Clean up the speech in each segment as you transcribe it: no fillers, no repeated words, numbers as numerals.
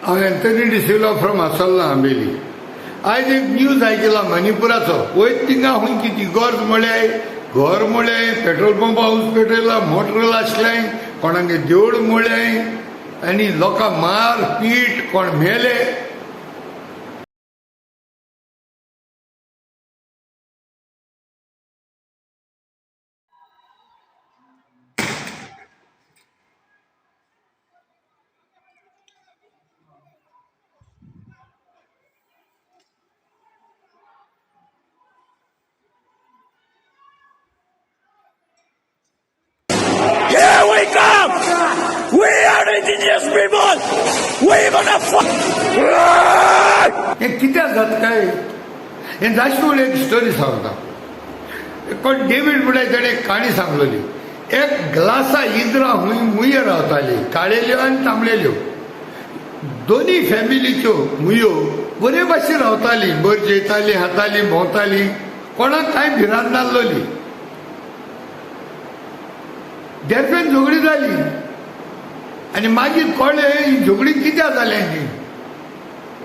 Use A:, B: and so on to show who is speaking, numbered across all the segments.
A: हांव Anthony D'Silva from आसोल्ला Ambelim. आयज एक न्यूज आयकला मणिपुराचो. वयर थिंगा खूंय कितें इगोर्ज म्हळ्यार घर म्हळें, पेट्रोल पंपा हाऊस पेटयला, मोटर आसलें, कोणागे देवूळ म्हळें आनी लोकां मार पीट, कोण मेले.
B: Here we come! We are indigenous people! We gonna fight!
A: हें कित्याक जाता काय हें जाशे एक स्टोरी सांगता. कोण डेवीड म्हणल्यार ताणें एक काणी सांगलेली. एक ग्लासा इद्रा हुंय मुयो रावताली, काळेल्यो आनी तांबडेल्यो. दोनी फॅमिलीच्यो मुयो बरे भाशेन रावताली, बरी जेयताली, खाताली, भोंवताली, कोणाक कांय भिरांत नासलोली. देरपेन झगडी जाली आनी मागीर कळ्ळें ही झगडी कित्याक जालें ती,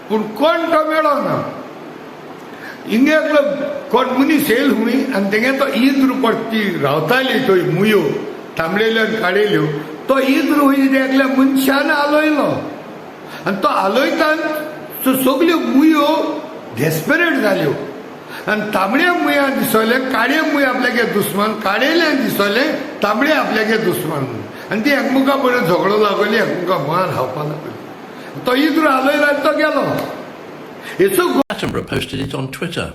A: पूण कोण तो मेळो ना. हिंगे एकलो कोण मनीस येयल हुंय आनी तेंगे तो इंद्र पडटी रावताली थंय मुयो तांबडेल्यो आनी काळेल्यो, तो इंद्र हुंय ते एकल्या मनशान आलयलो आनी तो आलयतान सगल्यो मुयो डेस्परेट जाल्यो आनी तांबड्या मुया दिसोले, काळे मुय आपल्यागे दुस्मान, काळेल्यान दिसोले तांबडे आपल्यागे दुस्मान आनी ती एकमुका बरें झगडो लागली, एकमुका मार खावपाक लागली. तो इंद्र आलयलो आनी तो गेलो. हेचो
C: Attenborough posted it on Twitter.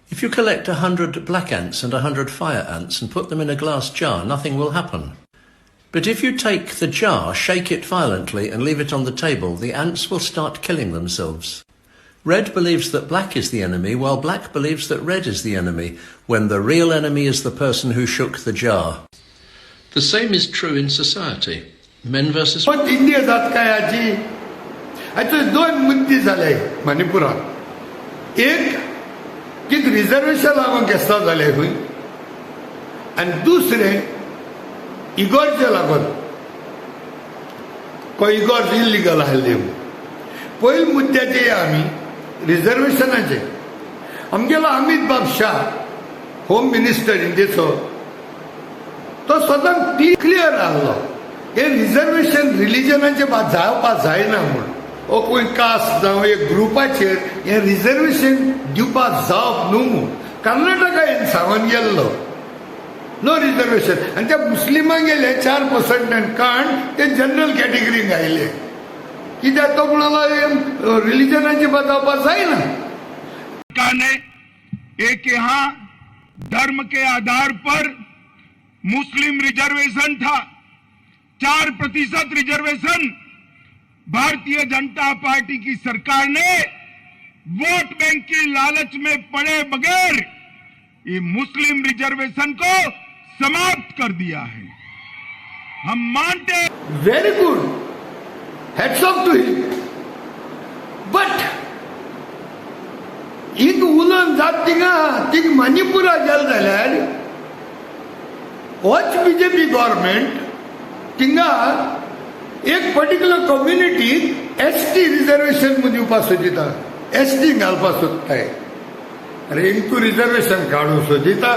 C: If you collect 100 black ants and 100 fire ants and put them in a glass jar, nothing will happen. But if you take the jar, shake it violently and leave it on the table, the ants will start killing themselves. Red believes that black is the enemy, while black believes that red is the enemy, when the real enemy is the person who shook the jar. The same is true in society. Men versus
A: पण India जात काय हाची हाचे दोन मुद्दे जाले मणिपुरात. एक की रिजर्वेशन लागून केस्तांव जाले खंय आनी दुसरें इगोर्जे लागून को इगोर्ज इल्लिगल आहले. पयले मुद्द्याचे आमी रिजर्वेशनाचे. आमगेलो अमित बाब शाह होम मिनिस्टर इंडियेचो तो सदांच क्लियर आहलो हे रिजर्वेशन रिलिजनाचे जावपाक जायना म्हूण, ओ खंय कास्ट जावं एक ग्रुपाचेर हें रिजर्वेशन दिवपाक जावप न्हू म्हूण कर्नाटका हें सांगून गेल्लो नो रिजर्वेशन. आनी त्या मुस्लिमांक गेले 4% कारण ते जनरल कॅटेगरीक आयले कित्याक तो म्हणलो रिलिजनाचे जावपाक जायना.
D: सरकार ने एक यहां धर्म के आधार पर मुस्लिम रिजर्वेशन था, 4% रिजर्वेशन भारतीय जनता पार्टी की सरकार ने वोट बैंक की लालच में पड़े बगैर ये मुस्लिम रिजर्वेशन को समाप्त कर दिया है. हम मानते
A: Very good, hats off to him. But हिंग उलोवन जात थिंगा थिंग मणिपुरा गेल जाल्यार होच बीजेपी गव्हर्मेंट थिंगा एक पर्टिक्युलर कम्युनिटीक एस टी रिजर्वेशन म्हूण दिवपाक सोदिता, एस टी घालपाक सोदताय. अरे हिंग तूं रिजर्वेशन काडूंक सोदिता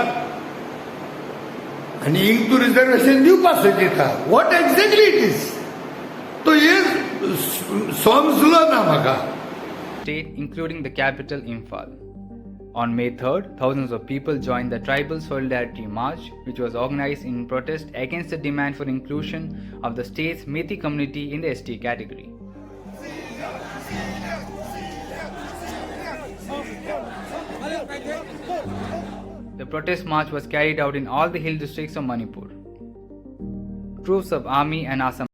A: आनी हिंग तूं रिजर्वेशन दिवपाक सोदिता. What exactly it is तो हे समजलो ना म्हाका.
E: State, including the capital Imphal. On May 3rd, thousands of people joined the Tribal Solidarity March, which was organized in protest against the demand for inclusion of the state's Meitei community in the ST category. The protest march was carried out in all the hill districts of Manipur. Troops of army and Assam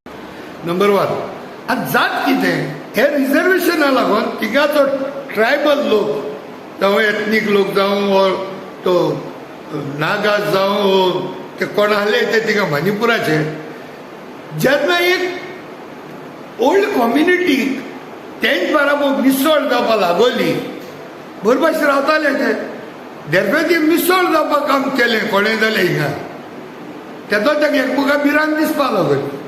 A: number one, आतां जात कितें हे रिजर्वेशना लागून थिंगाचो tribal लोक जावं एथनीक लोक जावं वो तो नागा जावं ते कोण आहले ते थिंगा मणिपुराचे, जेन्ना एक ओल्ड कम्युनिटीक तेंच बराबर मिसळ जावपाक लागली, बरे भाशेन रावताले ते, देरपे ती मिसळ जावपाक काम केलें कोणें जालें हिंगा तेदो ताका एकमुका भिरांत दिसपाक लागली.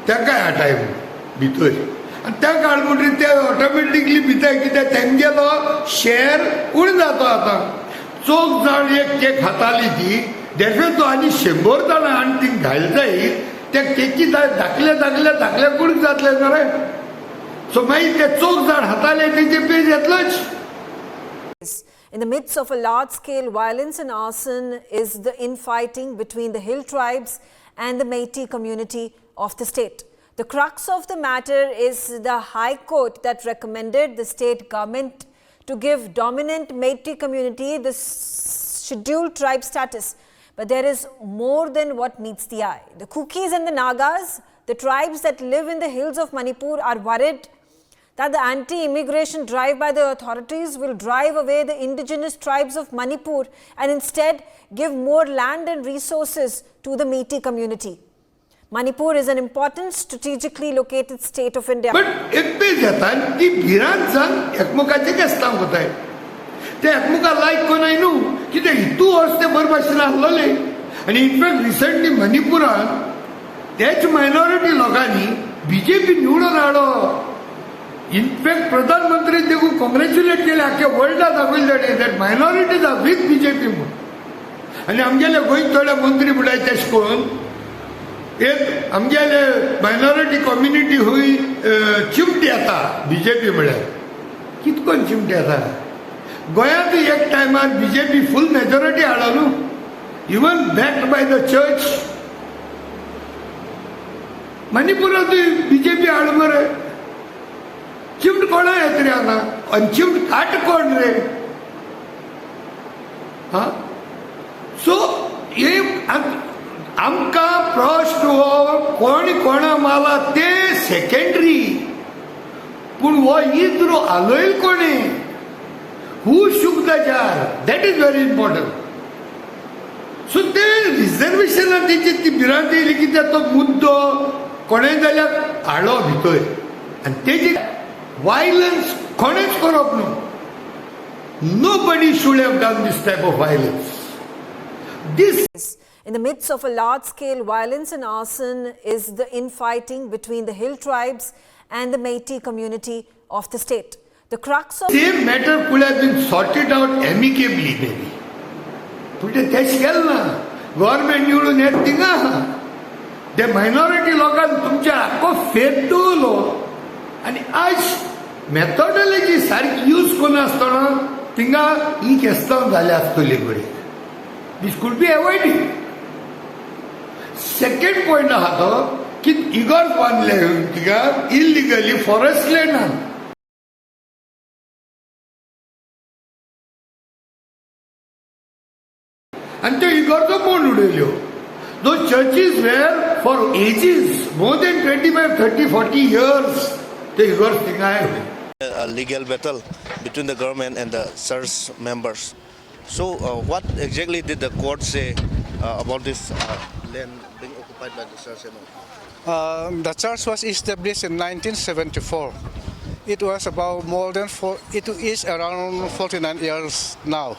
A: ताका ह्या टायम भितर आनी त्या काळ म्हणटकीर ते ऑटोमॅटिकली भितर कित्याक तेंगेलो शेर उणें जाता. आतां चौग जाण एक केक खाताली ती देफे तो आनी 100 जाणां आनी ती घाल जाय त्या केकी धाकले धाकले धाकले कुडीक जातले मरे. सो मागीर ते चौग जाण खाताले तेजे पेज येतलोच.
F: In the midst of a large-scale violence and arson is the infighting between the hill tribes and the Meitei community of the state. The crux of the matter is the High Court that recommended the state government to give dominant Meitei community the scheduled tribe status. But there is more than what meets the eye. The Kukis and the Nagas, the tribes that live in the hills of Manipur, are worried that the anti-immigration drive by the authorities will drive away the indigenous tribes of Manipur and instead give more land and resources to the Meitei community. Manipur is an important strategically located state of India.
A: But एक पेज येता ती भिरांत जावन एकमेकाचें केस्तांव कोताय, ते एकमेका लायक कोनाय न्हू कित्याक हितू वर्स ते बरे भाशेन आसलोले. आनी इनफॅक्ट रिसंटली मणिपुरान तेच मायनॉरिटी लोकांनी बीजेपी निवडून हाडलो. इनफॅक्ट प्रधानमंत्री देखून कॉंग्रेच्युलेट केले आख्या वर्ल्डाक दाखयलें ताणें that minorities are with BJP म्हूण. आनी आमगेले गोंय थोडे मंत्री म्हणल्यार तेश करून एक आमगेले मायनॉरिटी कम्युनिटी हुंय चिमटी येता बीजेपी म्हळ्यार कितकोन चिमटी येता. गोंयांत एक टायमार बीजेपी फूल मेजॉरिटी हाडलो न्हू, even backed by the church. मणिपुरांतूय BJP हाड मरे, चिमट कोणा येत रे हांगा आनी चिमट काट कोण रे. हा सो हे आमकां प्रश्न हो कोण कोणा माला ते सेकेंडरी, पूण हो इद्रो आलयल कोणे, who shook the jar, that is very important. So ते रिजर्वेशनान तेची ती भिरांत येयली कित्याक तो मुद्दो कोणें जाल्यार हाडलो भितर आनी तेजी वायलन्स कोणेंच करप न्हू. Nobody should have done this type of violence. This
F: In the midst of a large-scale violence and arson is the infighting between the hill tribes and the Meitei community of the state. The crux of
A: same matter could have been sorted out amicably maybe. पूण तें तेश केलें ना. Government निवडून येत थिंगा ते minority लोकांक तुमच्या आख्खो फेत दवरलो आनी आज मेथोडॉलॉजी सारकी यूज करनासतना थिंगा ही केस्तांव जाल्या आसतली बरी. This could be avoided. Second point आहा तो की इगर्ज बांदले थिंगा इलिगली फॉरेस्ट लँडान. आनी त्यो इगर्जो कोण उडयल्यो. Those churches were for ages, more than 25, 30, 40 years, ते इगर्ज थिंगा आयले.
G: A legal battle between the government and the church members. So, what exactly did the court say about this land being occupied by the church and all?
H: The church was established in 1974. It was about more than four, it is around 49 years now.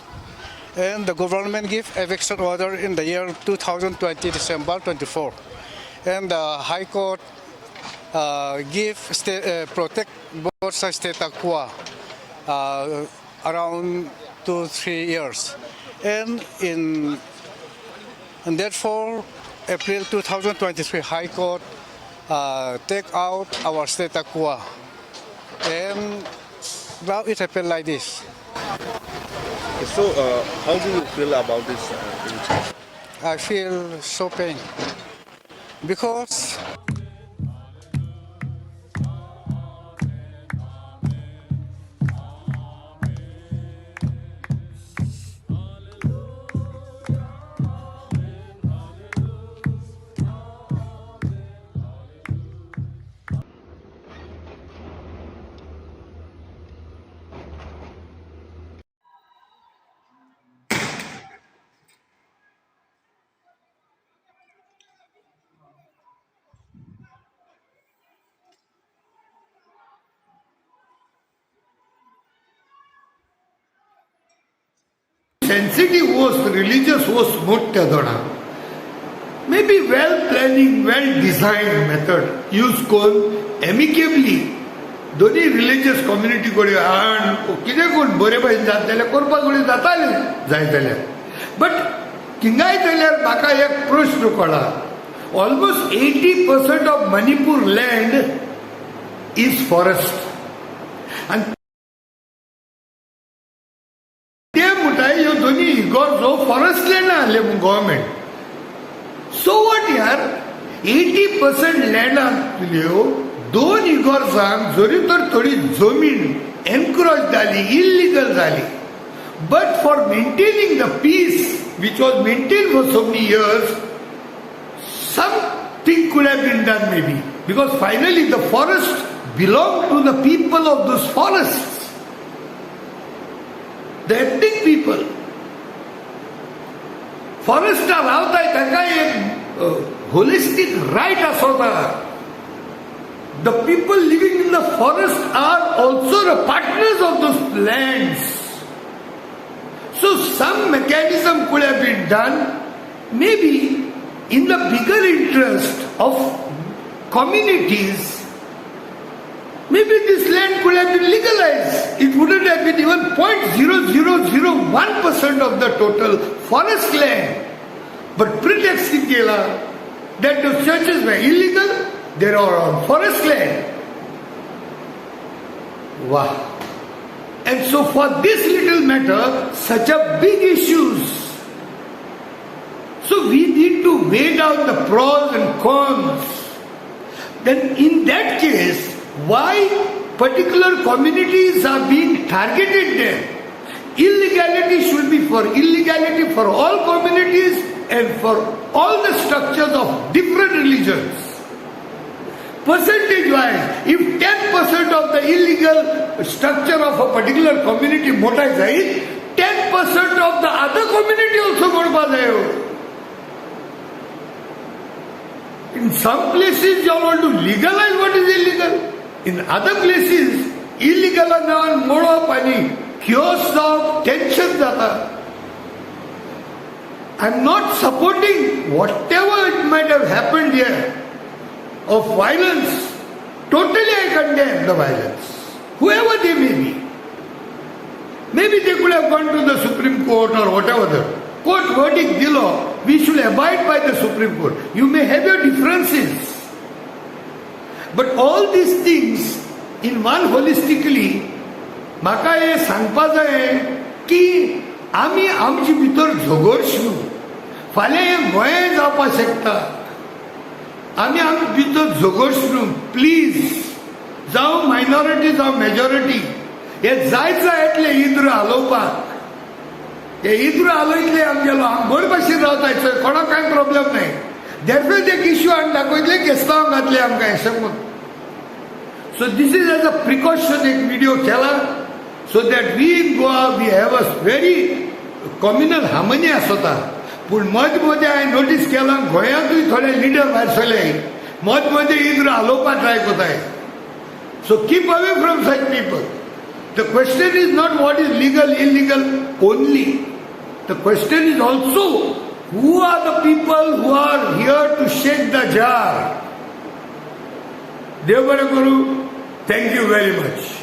H: And the government gave eviction order in the year 2020, December 24. And the High Court give protect both sides status quo around 2-3 years. And and therefore, April 2023, High Court take out our status quo. And now it happened like this.
G: So, how do you feel about this?
H: I feel so pain because
A: sensitive वस्त, religious वस्त मोठ्या दोणा may be well planning, well design method use करून amicably दोनी religious community कडेन हाड कितें कोण बरे भशेन जाता जाल्यार करपाक कडेन जातालें जाय जाल्यार. बट थिंगाय जाल्यार म्हाका एक प्रश्न कळ्ळा, almost 80% of Manipur land is forest. आनी ते म्हणटाय ह्यो दोनी इगोर्जो फॉरेस्ट लँड आहले म्हूण गव्हर्मेंट. सो what यार, 80% लँडांतल्यो दोन इगोर्जांक जरी तर थोडी जमीन एनक्रोच जाली, इल्लिगल जाली, but for maintaining the peace which was maintain for so many years, something could have been done maybe, because finally the forest belong to the people of those forests, the ethnic people. फॉरेस्टार रावताय तांकां एक होलिस्टीक right आसोता. The people living in the forest are also the partners of those lands. So some mechanism could have been done, maybe in the bigger interest of communities. Maybe this land could have been legalized. It wouldn't have been even 0.0001% of the total forest land. But pretext केला that those churches were illegal, they are on forest land. Wow. And so for this little matter, such a big issues. So we need to weigh down the pros and cons. Then in that case, why particular communities are being targeted there? Illegality should be for illegality for all communities and for all the structures of different religions. Percentage wise, if 10% of the illegal structure of a particular community मोटाय जाईल, 10% of the other community also मोडपा जायो. In some places you all want to legalize what is illegal. In other places, illegal नांवान मोडप आनी chaos जावप, tension जाता. I am not supporting whatever it might have happened here of violence. Totally I condemn the violence, whoever they may be. Maybe they could have gone to the Supreme Court or whatever the court verdict दिलो, we should abide by the Supreme Court. You may have your differences, but all these things in one holistically, म्हाका हें सांगपा जाय की आमी आमचे भितर झगडच न्हू. फाल्यां हें गोंयांत जावपाक शकता. आमी आमचे भितर झगडच न्हू प्लीज. जावं मायनॉरिटी जावं मेजॉरिटी, हे जायत जाय येतले इद्र हालोवपाक. हे इद्र हालयतले आमगेलो, आमी बरे भाशेन रावता, कोणाक कांय प्रॉब्लेम नाही. देरफोर एक इश्यू हाडून दाखयतले, केस्तांव घातले आमकां अशें म्हूण. So this is as a precaution एक व्हिडिओ केला, so that we in Goa we have a very communal harmony आसता. पूण मदीं मदीं हांवें नोटीस केलां, गोंयांतूय थोडे लिडर भायर सरले, मदीं मदीं इद्र हालोवपाक ट्राय करताय. So keep away from such people. The question is not what is legal, illegal only. The question is also who are the people who are here to shake the jar. देव बरें करूं. Thank you very much.